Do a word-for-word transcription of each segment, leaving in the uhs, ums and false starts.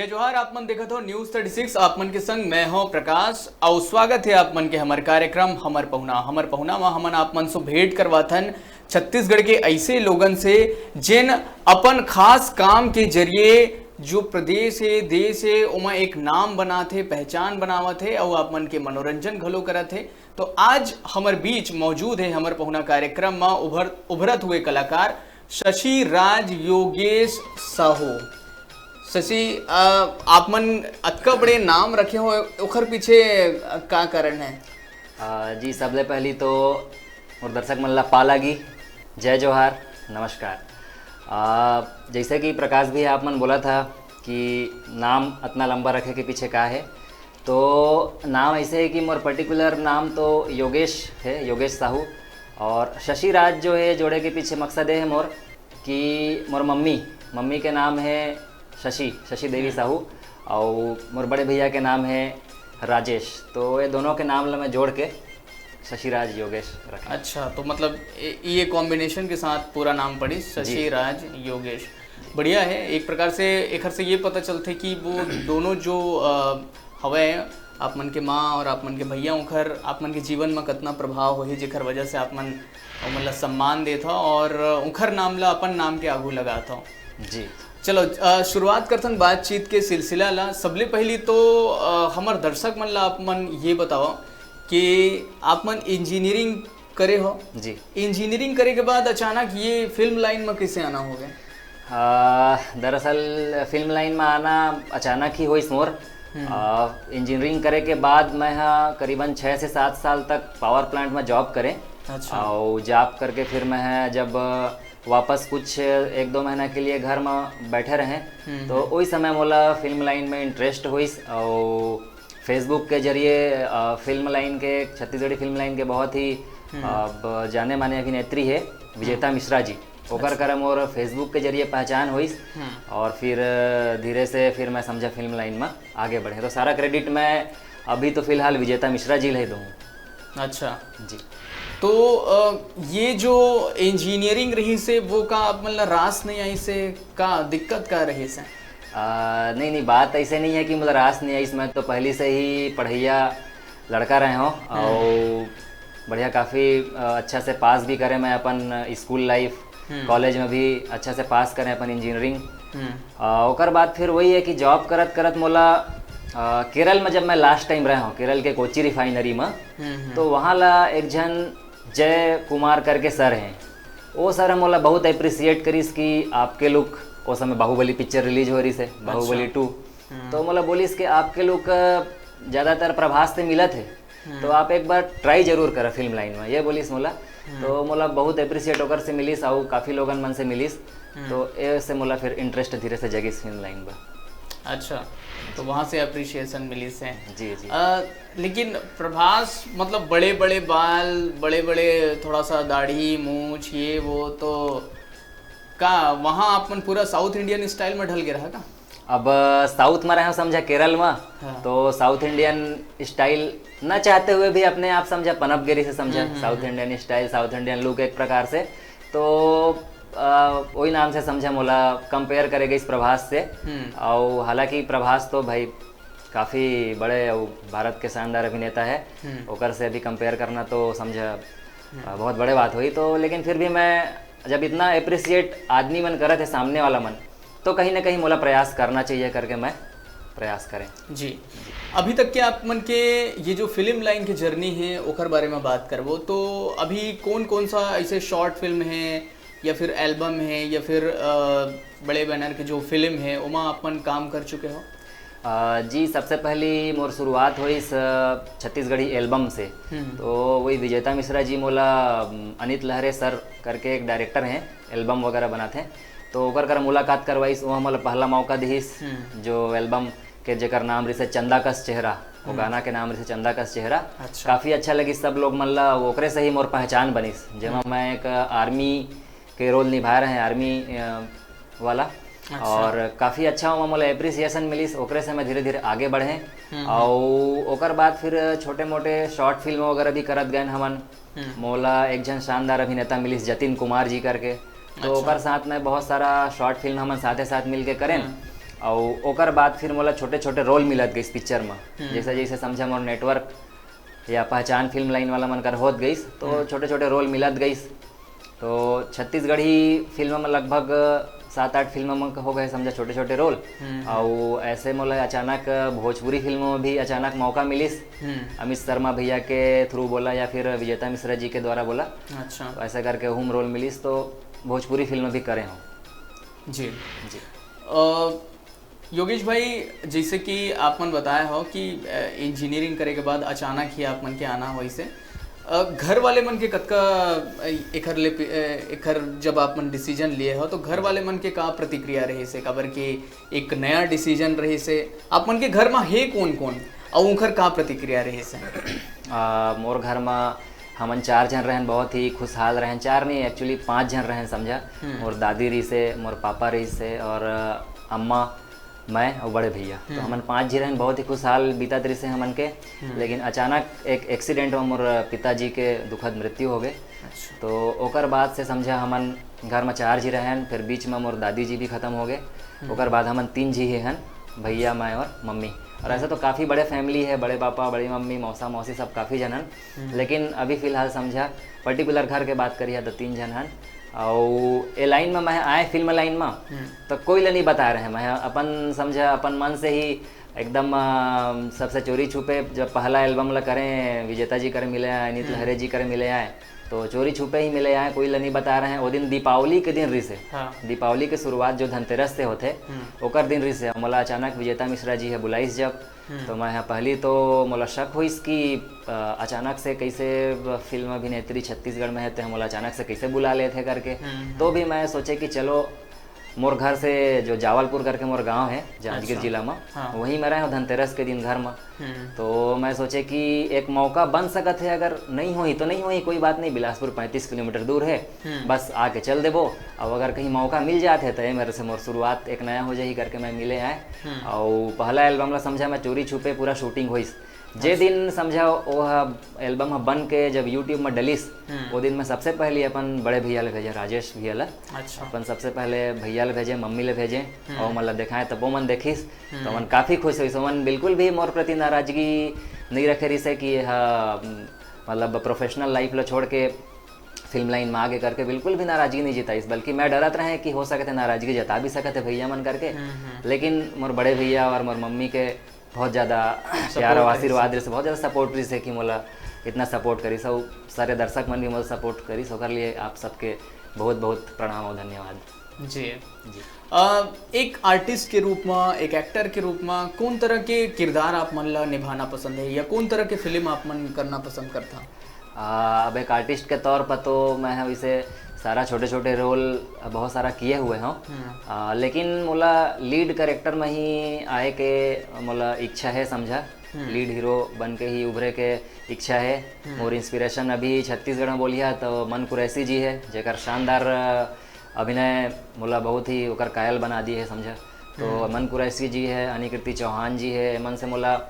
जोहार, आप मन देखत हो News thirty six। आप मन के संग मैं हूं प्रकाश, अउ स्वागत है आप मन के हमर कार्यक्रम हमर पहुना। हमर पहुना म हमन आप मन से भेंट करवाथन छत्तीसगढ़ के ऐसे लोगन से, जेन अपन खास काम के जरिए जो प्रदेश हे, देश हे, ओमा एक नाम बनात हे, पहचान बनावत हे, अउ आप मन के मनोरंजन घलो करत हे। तो आज हमर बीच मौजूद हे हमर पहुना कार्यक्रम म उभर उभरत हुए कलाकार शशि राज योगेश साहू। शशि, अ, आप मन अतका बड़े नाम रखे हो, ओखर पीछे, अ, का कारण है? अ, जी, सबले पहली तो मोर दर्शक मन ला पालागी जय जोहार, नमस्कार। अ, जैसे कि प्रकाश भी आप मन बोला था कि नाम अतना लंबा रखे के पीछे का है, तो नाम ऐसे है कि मोर पर्टिकुलर नाम तो योगेश है, योगेश साहू। और शशि राज जो है जोड़े के पीछे मकसद ये है मोर कि मोर मम्मी, मम्मी के नाम है शशि, शशि देवी साहू, और मोर बड़े भैया के नाम है राजेश। तो ये दोनों के नाम ला मैं जोड़ के शशिराज योगेश रखे। अच्छा, तो मतलब ए- ये कॉम्बिनेशन के साथ पूरा नाम पड़ी शशि राज योगेश। बढ़िया है, एक प्रकार से एखर से ये पता चलथे कि वो दोनों जो अ, हवय, आप मन के माँ और आप मन के भैया, उखर आप मन के जीवन में कितना प्रभाव होही, जेकर वजह से आप मन ओमन ला सम्मान देत हो और उखर नाम ला अपन नाम के आगू लगात हो। जी। चलो, अ, शुरुआत करथन बातचीत के सिलसिला ला। सबले पहली तो अ, हमर दर्शक मन ला आप मन ये बताओ कि आप मन इंजीनियरिंग करे हो। जी। इंजीनियरिंग करे के बाद अचानक ये फिल्म लाइन में कैसे आना हो गया? आ, दरअसल फिल्म लाइन में आना अचानक ही होइस मोर। आ, इंजीनियरिंग करे के बाद मैं हा करीबन छः से सात साल तक पावर प्लांट में जॉब करें। अच्छा। और जॉब करके फिर मैं हा जब वापस कुछ एक दो महीना के लिए घर में बैठे रहें, तो वही समय मोला फिल्म लाइन में इंटरेस्ट होइस। और फेसबुक के जरिए अ, फिल्म लाइन के, छत्तीसगढ़ी फिल्म लाइन के बहुत ही अब जाने माने अभिनेत्री है विजेता मिश्रा जी। ओकर करा मोर फेसबुक के जरिए पहचान होइस। और फिर अ, धीरे से फिर मैं समझा फिल्म लाइन में आगे बढ़े। तो सारा क्रेडिट मैं अभी तो फिलहाल विजेता मिश्रा जी ला ही दूँ। अच्छा। जी। तो अ, ये जो इंजीनियरिंग रहिस हे, वो का आप मन ला रास नहीं आइस हे, का दिक्कत का रहिस हे? आ, नहीं नहीं, बात ऐसे नहीं है कि मतलब रास नहीं आइस, मैं तो पहले से ही पढ़ैया लड़का रहे हूँ और बढ़िया काफ़ी अच्छा से पास भी करे मैं अपन स्कूल लाइफ। कॉलेज में भी अच्छा से पास करें अपन इंजीनियरिंग। हम्म। आ, ओकर बाद फिर वही है कि जॉब करत करत मोला आ, केरल में जब मैं लास्ट टाइम रहे हूँ, केरल के कोची रिफाइनरी में, हम्म, हम्म। तो वहाँ ला एक झन जय कुमार करके सर हैं, वो सर मोला बहुत अप्रिशिएट करिस कि आपके लुक, वो समय बाहुबली पिक्चर रिलीज हो रही से, बाहुबली अच्छा। टू। तो मोला बोलिस कि आपके लुक ज़्यादातर प्रभास से मिलत है, तो आप एक बार ट्राई जरूर करा फिल्म लाइन में, ये बोलिस मोला। तो मोला बहुत अप्रिशिएट ओकर से मिलिस, और काफ़ी लोगन मन से मिलिस। तो ऐसे मोला फिर इंटरेस्ट धीरे से जगिस फिल्म लाइन में। अच्छा, तो वहाँ से अप्रिशिएशन मिलिस हे। जी जी। अ, लेकिन प्रभास, मतलब, बड़े बड़े बाल, बड़े बड़े, थोड़ा सा दाढ़ी मूछ, ये वो, तो का वहाँ आप मन पूरा साउथ इंडियन स्टाइल में ढल के रहा का? अब साउथ में रहे समझा, केरल में, हाँ। तो साउथ इंडियन स्टाइल ना चाहते हुए भी अपने आप समझा पनप गे रहिस हे समझा, south Indian style, south Indian look एक प्रकार से। तो अ, वही नाम से समझा मोला कंपेयर करे गइस प्रभास से। हम्म। और हालांकि प्रभास तो भाई काफ़ी बड़े और भारत के शानदार अभिनेता है, हम्म। ओकर से अभी कंपेयर करना तो समझा अ, बहुत बड़े बात हुई। तो लेकिन फिर भी मैं जब इतना अप्रिशिएट आदमी मन करत है सामने वाला मन, तो कहीं ना कहीं मोला प्रयास करना चाहिए करके मैं प्रयास करें। जी। अभी तक के आप मन के ये जो फिल्म लाइन के जर्नी है, ओकर बारे में बात करबो, तो अभी कौन कौन सा ऐसे शॉर्ट फिल्म है या फिर एल्बम है या फिर अ, बड़े बैनर के जो फिल्म है, ओमा आप मन काम कर चुके हो? अ, जी, सबसे पहली मोर शुरुआत होइस अ, छत्तीसगढ़ी एल्बम से। हम्म। तो वही विजेता मिश्रा जी मोला अम, अनित लहरे सर करके एक डायरेक्टर हैं, एल्बम वगैरह बनाते हैं, तो ओकर कर मुलाकात करवाइस। वो मोला पहला मौका दिहिस हम्म। जो एल्बम के जेकर नाम रिसे चंदा कस चेहरा, वो गाना के नाम रिसे चंदा कस चेहरा। अच्छा। काफ़ी अच्छा लगिस सब लोग मन ला, ओकरे से ही मोर पहचान बनिस, जेमा मैं एक आर्मी के रोल निभाए रहे, आर्मी अ, वाला। अच्छा। और काफ़ी अच्छा ओमा मोला अप्रिसिएशन मिलिस, ओकरे से मैं धीरे धीरे आगे बढ़े। हम्म। और ओकर बाद फिर छोटे मोटे शॉर्ट फिल्म वगैरह भी करत गए हमन। हम्म। मोला एक झन शानदार अभिनेता मिलिस जतिन कुमार जी करके, तो अच्छा। ओकर साथ में बहुत सारा शॉर्ट फिल्म हमन साथे साथ मिलके करें। हम्म। अउ ओकर बाद फिर मोला छोटे-छोटे रोल मिलत गइस पिक्चर म। हम्म। जैसे, जैसे समझा मोर नेटवर्क या पहचान फिल्म लाइन वाला मन कर होत गइस, तो हम्म। छोटे-छोटे रोल मिलत गइस। तो छत्तीसगढ़ी फिल्म म लगभग सात आठ फिल्म म हो गए समझा छोटे-छोटे रोल। हम्म। अउ ऐसे मोला अचानक भोजपुरी फिल्म म भी अचानक मौका मिलिस। हम्म। अमित शर्मा भैया के through बोला या फिर विजेता मिश्रा जी के द्वारा बोला। अच्छा। तो ऐसा करके ओहू म रोल मिलिस, तो भोजपुरी फिल्म भी करे हूँ। जी। जी। अ, योगेश भाई, जैसे कि आप मन बताए हो कि, अ, इंजीनियरिंग करे के बाद अचानक ही आप मन के आना होइस हे। अ, घर वाले मन के कतका, अ, एखर ले पि-, अ, एखर जब आप मन डिसीजन लिए हो, तो घर वाले मन के का प्रतिक्रिया रहिस हे? काबर कि एक नया डिसीजन रहिस हे। आप मन के घर म हे कोन-कोन, अउ उनकर का प्रतिक्रिया रहिस हे? अ, मोर घर म हमन चार झन रहन, बहुत ही खुशहाल रहन। चार नहीं, actually पाँच झन रहन समझा। हम्म। मोर दादी रहिस हे, मोर पापा रहिस हे और, अ, अम्मा, मैं और बड़े भैया। तो हम्म। हमन पाँच झी रहन, बहुत ही खुशहाल बीतत रहिस हे हमन के। हम्म। लेकिन अचानक एक एक्सीडेंट म मोर पिताजी के दुखद मृत्यु हो गए। अच्छा। तो ओकर बाद से समझा हमन घर म चार झी रहन, फिर बीच म मोर दादी जी भी खत्म हो गए। हम्म। ओकर बाद हमन तीन झी ही हन, भैया, मैं और मम्मी। और हम्म। ऐसा तो काफ़ी बड़े फैमिली है, बड़े पापा, बड़ी मम्मी, मौसा, मौसी सब काफ़ी जन हन। हम्म। लेकिन अभी फिलहाल समझा पर्टिकुलर घर के बात करिया तो तीन झन हन। अउ ए लाइन म मैं आए, फिल्म लाइन म, हम्म। तो कोई ल नहीं बता रहे। मैं अपन समझा अपन मन से ही एकदम, अ, सबसे चोरी छुपे जब पहला एल्बम ला करें, विजेता जी करे मिले आए, अमित हम्म। लहरे जी करे मिले आए, तो चोरी छुपे ही मिले आए, कोई ला नहीं बता रहे। वो दिन दीपावली के दिन रिसे, हाँ। दीपावली के शुरुआत जो धनतेरस से होथे, हम्म। ओकर दिन रिसे। मोला अचानक विजेता मिश्रा जी है बुलाइस जब, हम्म। तो मैं ह पहली तो मोला शक होइस कि, अ, अचानक से कैसे फिल्म अभिनेत्री छत्तीसगढ़ में है, तो मोला अचानक से कैसे बुला लेथे करके। हम्म, हम्म। तो भी मैं सोचे कि चलो, मोर घर से जो जावलपुर करके मोर गांव है, जांजगीर अच्छा। जिला म, हाँ। वहीं मैं रहे हूँ धनतेरस के दिन घर म। हम्म। तो मैं सोचे कि एक मौका बन सकत है, अगर नहीं होही तो नहीं होही, कोई बात नहीं, बिलासपुर पैंतीस किलोमीटर दूर है, हम्म। बस आके चल देबो। अब अगर कहीं मौका मिल जात है, तो ये मेरे से मोर शुरुआत एक नया हो जाही करके मैं मिले आए। हम्म। अउ पहला एल्बम ला समझा मैं चोरी छुपे पूरा शूटिंग होइस। जे अच्छा। दिन समझा वो ह-, एल्बम ह बन के जब YouTube म डलिस, हम्म। वो दिन मैं सबसे पहले अपन बड़े भैया ले भेजे, राजेश भैया ला। अच्छा। अपन सबसे पहले भैया ले भेजे, मम्मी ले भेजे, हम्म। और मतलब दिखाए, तब वो मन देखिस, हम्म। तो मन काफ़ी खुश होइस। मन बिल्कुल भी मोर प्रति नाराजगी नहीं रखे रिसे कि ये ह, मतलब प्रोफेशनल लाइफ ला छोड़ के फिल्म लाइन में आगे करके बिल्कुल भी नाराजगी नहीं जताइस, बल्कि मैं डरत रहे कि हो सकत है नाराजगी जता भी सकत है भैया मन करके। हम्म, हम्म। लेकिन मोर बड़े भैया और मोर मम्मी के बहुत ज़्यादा support प्यार और रहिस। आशीर्वाद रहिस, बहुत ज़्यादा सपोर्ट रहिस है कि मोला इतना सपोर्ट करिस, और सारे दर्शक मन भी मोला सपोर्ट करिस, ओकर लिए आप सबके बहुत बहुत प्रणाम और धन्यवाद। जी। जी। अ, एक आर्टिस्ट के रूप में, एक एक्टर के रूप में कौन तरह के किरदार आप मन ला निभाना पसंद है या कौन तरह के फिल्म आप मन करना पसंद करता? आ, अब एक आर्टिस्ट के तौर पर तो मैं ह वैसे सारा छोटे-छोटे रोल बहुत सारा किए हुए हूँ। हम्म। आ, लेकिन मोला लीड कैरेक्टर में ही आए के मोला इच्छा है समझा। हम्म। लीड हीरो बन के ही उभरे के इच्छा है। हम्म। मोर इंस्पिरेशन अभी छत्तीसगढ़ में बोलिया तो मन कुरैशी जी है, जेकर शानदार, अ, अभिनय मोला बहुत ही ओकर कायल बना दिए है समझा। तो हम्म। मन कुरैशी जी है, अनिकृति चौहान जी है, एमन से मोला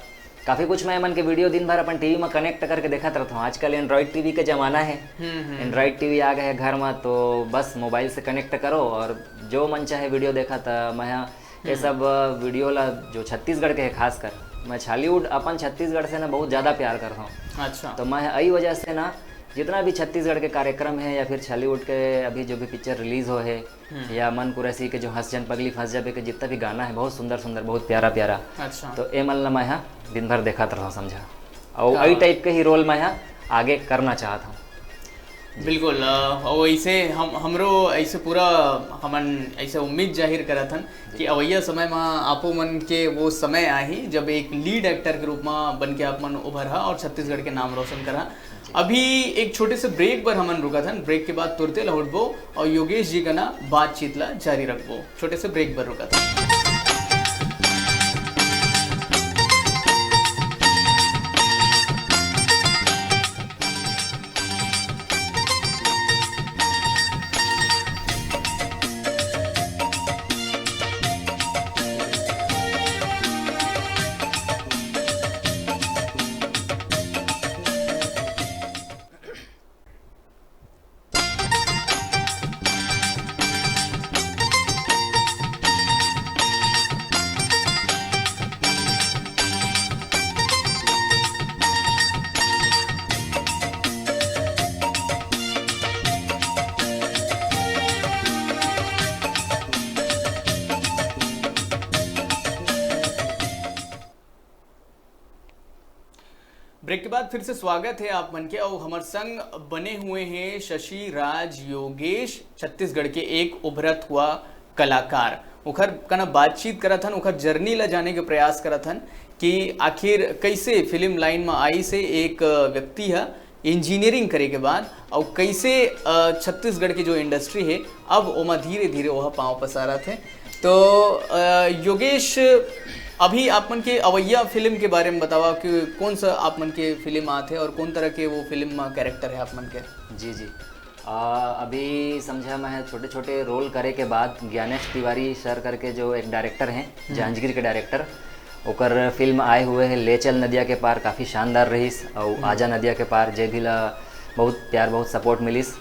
काफ़ी कुछ मैं एमन के वीडियो दिन भर अपन टीवी में कनेक्ट करके देखत रहता हूँ। आजकल एंड्रॉइड टीवी के ज़माना है, हम्म, हम्म। एंड्रॉइड टीवी आ गए है घर में, तो बस मोबाइल से कनेक्ट करो और जो मन चाहे वीडियो देखा। तो मैं ये हम्म। सब वीडियो ला जो छत्तीसगढ़ के है खासकर, मैं छॉलीवुड अपन छत्तीसगढ़ से ना बहुत ज़्यादा प्यार करता हूँ। अच्छा। तो मैं यही वजह से ना जितना भी छत्तीसगढ़ के कार्यक्रम है या फिर छॉलीवुड के अभी जो भी पिक्चर रिलीज हो है, हम्म। या मन कुरैशी के जो हंस जन पगली फंस जाबे के जितना भी गाना है, बहुत सुंदर सुंदर, बहुत प्यारा प्यारा। अच्छा। तो ए मन ला मैं ह दिन भर देखत रहूँ समझा, और का यही बात। टाइप के ही रोल मैं ह आगे करना चाहत हूँ। बिल्कुल, अ, और ऐसे हम, हमरो ऐसे पूरा हमन ऐसे उम्मीद जाहिर करत हन कि अवैया समय में आपो मन के वो समय आही जब एक लीड एक्टर के रूप में बन के आप मन उभरहा और छत्तीसगढ़ के नाम रोशन करहा। अभी एक छोटे से ब्रेक बर हमन रुकत हन, ब्रेक के बाद तुरते लौटबो और योगेश जी के ना बातचीत ला जारी रखबो। छोटे से ब्रेक बर रुकत हन। ब्रेक के बाद फिर से स्वागत है आप मन के। और हमर संग बने हुए हैं शशि राज योगेश, छत्तीसगढ़ के एक उभरत हुआ कलाकार। ओखर कना बातचीत करत हन, ओखर जर्नी ला जाने के प्रयास करत हन कि आखिर कैसे फिल्म लाइन में आई से एक व्यक्ति है इंजीनियरिंग करे के बाद, और कैसे छत्तीसगढ़ की जो इंडस्ट्री है अब ओमा धीरे धीरे वह पाँव पसारत है। तो योगेश, अभी आप मन के अवैया फिल्म के बारे में बतावा कि कौन सा आप मन के फिल्म आत है और कौन तरह के वो फिल्म में कैरेक्टर है आप मन के? जी जी। आ, अभी समझा, मैं छोटे छोटे रोल करे के बाद ज्ञानेश तिवारी सर करके जो एक डायरेक्टर हैं, जांजगीर के डायरेक्टर, ओकर फिल्म आए हुए है ले चल नदिया के पार, काफ़ी शानदार रहीस। और आजा नदिया के पार जे भी ला बहुत प्यार, बहुत सपोर्ट मिलिस।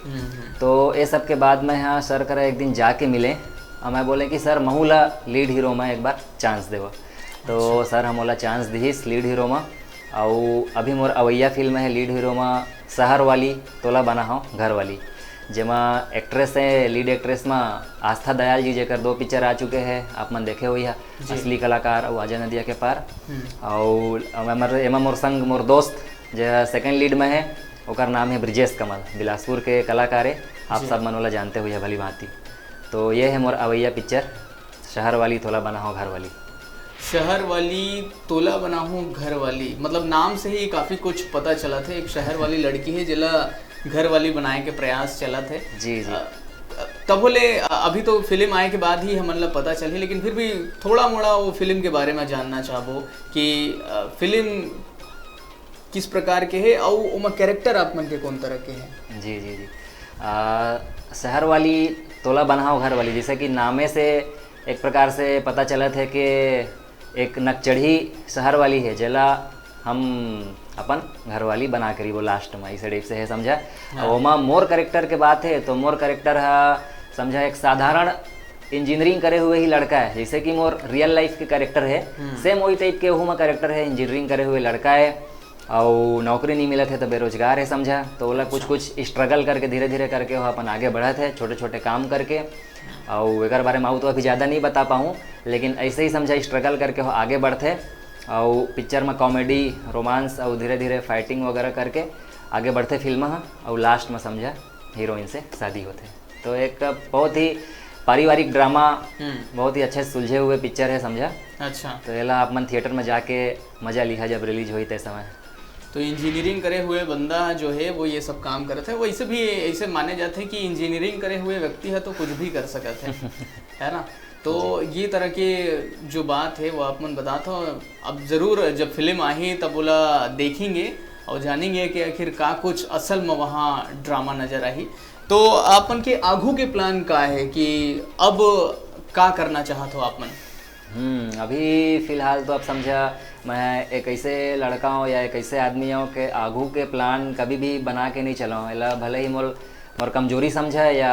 तो ये सब के बाद मैं हाँ सर करा एक दिन जाके मिले और मैं बोले कि सर, महू ला लीड हीरो में एक बार चांस देवा। तो सर हमोला चांस दिहिस लीड हीरो में। और अभी मोर अवैया फिल्म है लीड हीरो में शहर वाली तोला बना हो घर वाली, जेमा एक्ट्रेस है, लीड एक्ट्रेस में आस्था दयाल जी, जेकर दो पिक्चर आ चुके हैं, आप मन देखे हुई है, असली कलाकार और आजा नदिया के पार। और एमा मोर संग मोर दोस्त जो सेकंड लीड में है, ओकर नाम है ब्रिजेश कमल, बिलासपुर के कलाकार है, आप सब मन ओला जानते हुई है भली भांति। तो ये है मोर अवैया पिक्चर, शहर वाली तोला बना हो घर वाली। शहर वाली तोला बना हो घर वाली, मतलब नाम से ही काफ़ी कुछ पता चलत है। एक शहर वाली लड़की है जेला घर वाली बनाए के प्रयास चलत है। जी जी। तब बोले अभी तो फिल्म आए के बाद ही हमन ला पता चली, लेकिन फिर भी थोड़ा मोड़ा वो फिल्म के बारे में जानना चाहबो कि फिल्म किस प्रकार के है और ओमा कैरेक्टर आप मन के कौन तरह के हैं? जी जी जी। आ, शहर वाली तोला बना हो घर वाली, जैसे कि नामे से एक प्रकार से पता चलत है कि एक नकचढ़ी शहर वाली है, जेला हम अपन घर वाली बना के रहिबो लास्ट में, इसे टाइप से है समझा। हाँ। ओमा मोर कैरेक्टर के बात है तो मोर कैरेक्टर है समझा एक साधारण इंजीनियरिंग करे हुए ही लड़का है, जैसे कि मोर रियल लाइफ के कैरेक्टर है, सेम वही टाइप के ओहू में कैरेक्टर है, इंजीनियरिंग करे हुए लड़का है। और नौकरी नहीं मिलत है तो बेरोजगार है समझा। तो ओला कुछ कुछ स्ट्रगल करके धीरे धीरे करके वो अपन आगे बढ़त है छोटे छोटे काम करके। और एकर बारे में आऊ तो अभी ज़्यादा नहीं बता पाऊँ, लेकिन ऐसे ही समझा स्ट्रगल करके वो आगे बढ़त है। और पिक्चर में कॉमेडी, रोमांस और धीरे धीरे फाइटिंग वगैरह करके आगे बढ़ते फिल्म ह। और लास्ट में समझा हीरोइन से शादी होते। तो एक बहुत ही पारिवारिक ड्रामा, बहुत ही अच्छे सुलझे हुए पिक्चर है समझा। अच्छा। तो एला आप मन थिएटर में जाके मजा लिहा जब रिलीज होई ते समय। तो इंजीनियरिंग करे हुए बंदा जो है वो ये सब काम करत है। वैसे भी ऐसे माने जाते हैं कि इंजीनियरिंग करे हुए व्यक्ति है तो कुछ भी कर सकत है, है ना? तो ये तरह के जो बात है वो आप मन बतात हो। अब जरूर जब फिल्म आही तब ओला देखेंगे और जानेंगे कि आखिर का कुछ असल में वहाँ ड्रामा नजर आही। तो आप मन के आगू के प्लान का है कि अब का करना चाहत हो आप मन? हम्म, अभी फिलहाल तो आप समझा, मैं एक ऐसे लड़का हूँ या एक ऐसे आदमी हूँ कि आगू के प्लान कभी भी बना के नहीं चला हूँ। एला भले ही मोर मोर कमजोरी समझा या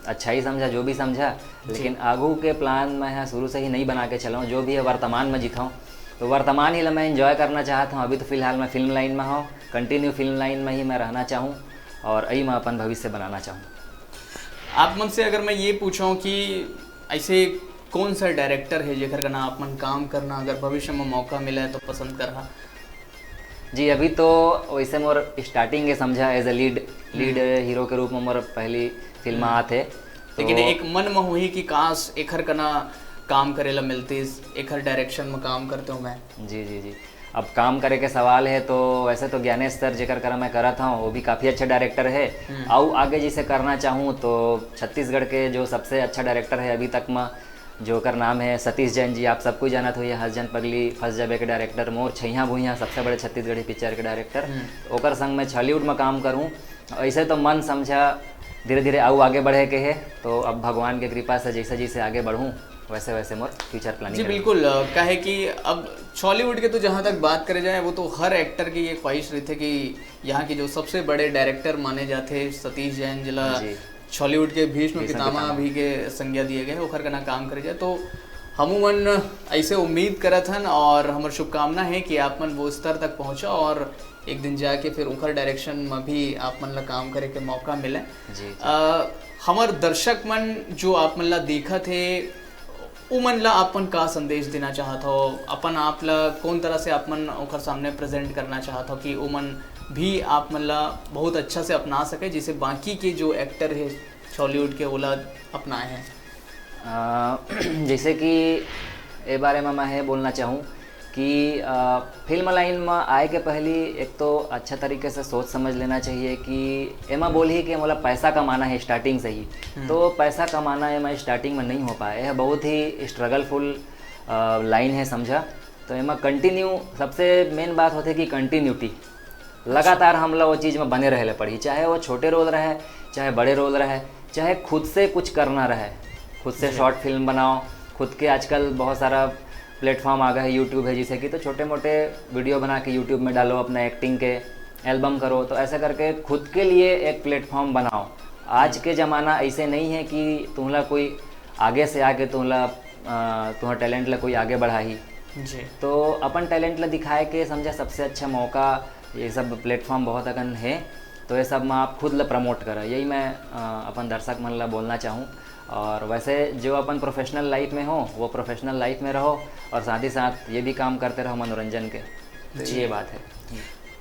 अच्छाई समझा, जो भी समझा, लेकिन आगू के प्लान मैं ह शुरू से ही नहीं बना के चला हूँ। जो भी है वर्तमान में जीता हूँ, तो वर्तमान ही ला मैं एंजॉय करना चाहता हूँ। अभी तो फिलहाल मैं फिल्म लाइन में हूँ, कंटिन्यू फिल्म लाइन में ही मैं रहना चाहूँ और यही मैं अपन भविष्य बनाना चाहूँ। आप मन से अगर मैं ये पूछूँ कि ऐसे कौन सा डायरेक्टर है जेकर कना आप मन काम करना अगर भविष्य में मौका मिले तो पसंद करहा? जी, अभी तो वैसे मोर स्टार्टिंग है समझा, as a lead lead hero के रूप में मोर पहली फिल्म आत है। तो लेकिन एक मन में हुई कि काश एखर कना काम करे ला मिलतीस, एखर डायरेक्शन में काम करते हो मैं। जी जी जी। अब काम करे के सवाल है तो वैसे तो ज्ञानेश सर जेकर करा मैं करत हूँ, वो भी काफ़ी अच्छा डायरेक्टर है। और आगे जिसे करना चाहूँ तो छत्तीसगढ़ के जो सबसे अच्छा डायरेक्टर है अभी तक में, जो कर नाम है सतीश जैन जी, आप सबको जानत होइए, हस जन पगली फंस जाबे के डायरेक्टर, मोर छैया भुइया सबसे बड़े छत्तीसगढ़ी पिक्चर के डायरेक्टर। ओकर संग मैं छॉलीवुड में काम करूँ। ऐसे तो मन समझा धीरे धीरे आऊ आगे बढ़े के है, तो अब भगवान के कृपा से जैसे जैसे आगे बढ़ूँ वैसे वैसे मोर फ्यूचर प्लानिंग जी। बिल्कुल, काहे कि अब छॉलीवुड के तो जहाँ तक बात करे जाए वो तो हर एक्टर की ये ख्वाहिश रही थे कि यहाँ के जो सबसे बड़े डायरेक्टर माने जाते सतीश जैन जिला छॉलीवुड के भीष्म पितामह भी के संज्ञा दिए गए, ओखर कना काम करे जाए। तो हमू मन ऐसे उम्मीद करत हन और हमर शुभकामना है कि आप मन वो स्तर तक पहुँचा और एक दिन जाके फिर ओखर डायरेक्शन में भी आप मन ला काम करे के मौका मिले। जी, जी। आ, हमर दर्शक मन जो आप मन ला देखत हे, उमन ला आप मन का संदेश देना चाहत हो? अपन आप ला कौन तरह से आप मन ओखर सामने प्रेजेंट करना चाहत हो कि उमन भी आप मन ला बहुत अच्छा से अपना सके, जैसे बाकी के जो एक्टर है छॉलीवुड के, ओला अपनाए हैं? अ, जैसे कि ए बारे में मैं ये बोलना चाहूँ कि अ, फिल्म लाइन में आए के पहली एक तो अच्छा तरीके से सोच समझ लेना चाहिए कि एमा बोलही कि मोला पैसा कमाना है स्टार्टिंग से ही। तो पैसा कमाना एमा स्टार्टिंग में नहीं हो पाए, यह बहुत ही स्ट्रगलफुल लाइन है समझा। तो एमा कंटिन्यू, सबसे मेन बात होथे कि कंटिन्यूटी, लगातार हमला वो चीज़ में बने रहे ले पड़ही, चाहे वो छोटे रोल रहे, चाहे बड़े रोल रहे, चाहे खुद से कुछ करना रहे, खुद से शॉर्ट फिल्म बनाओ, खुद के आजकल बहुत सारा प्लेटफॉर्म आ गए हैं, यूट्यूब है जैसे कि, तो छोटे मोटे वीडियो बना के यूट्यूब में डालो, अपना एक्टिंग के एल्बम करो। तो ऐसा करके खुद के लिए एक प्लेटफॉर्म बनाओ। आज के ज़माना ऐसे नहीं है कि तुमला कोई आगे से आके तुमला, अ, तुम्हारा टैलेंट ला कोई आगे बढ़ाही। जी। तो अपन टैलेंट ला दिखाए के समझा सबसे अच्छा मौका ये सब प्लेटफॉर्म बहुत अकन है। तो ये सब में आप खुद ला प्रमोट करा, यही मैं अ, अपन दर्शक मन ला बोलना चाहूँ। और वैसे जो अपन प्रोफेशनल लाइफ में हो, वो प्रोफेशनल लाइफ में रहो, और साथ ही साथ ये भी काम करते रहो मनोरंजन के। तो जी। ये बात है।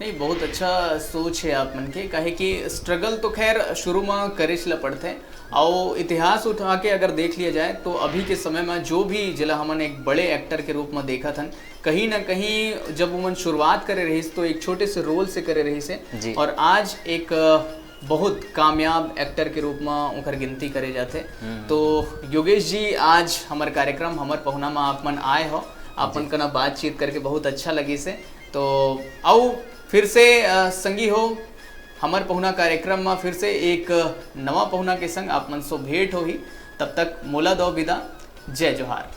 नहीं, बहुत अच्छा सोच है आप मन के, काहे कि स्ट्रगल तो खैर शुरू में करेच ल पड़थे। और इतिहास उठा के अगर देख लिया जाए तो अभी के समय में जो भी, जेला हमन एक बड़े एक्टर के रूप में देखत हन, कहीं ना कहीं जब उमन शुरुआत करे रहिस तो एक छोटे से रोल से करे रहिस हे, जी। और आज एक अ, बहुत कामयाब एक्टर के रूप में ओकर गिनती करे जाथे। तो योगेश जी, आज हमर कार्यक्रम, हमर पहुना में आप मन आए हो, आप मन कना बातचीत करके बहुत अच्छा लगिस हे। तो आओ फिर से अ, संगी हो, हमर पहुना कार्यक्रम में फिर से एक नवा पहुना के संग आप मन सो भेंट होही। तब तक मोला दो विदा, जय जोहार।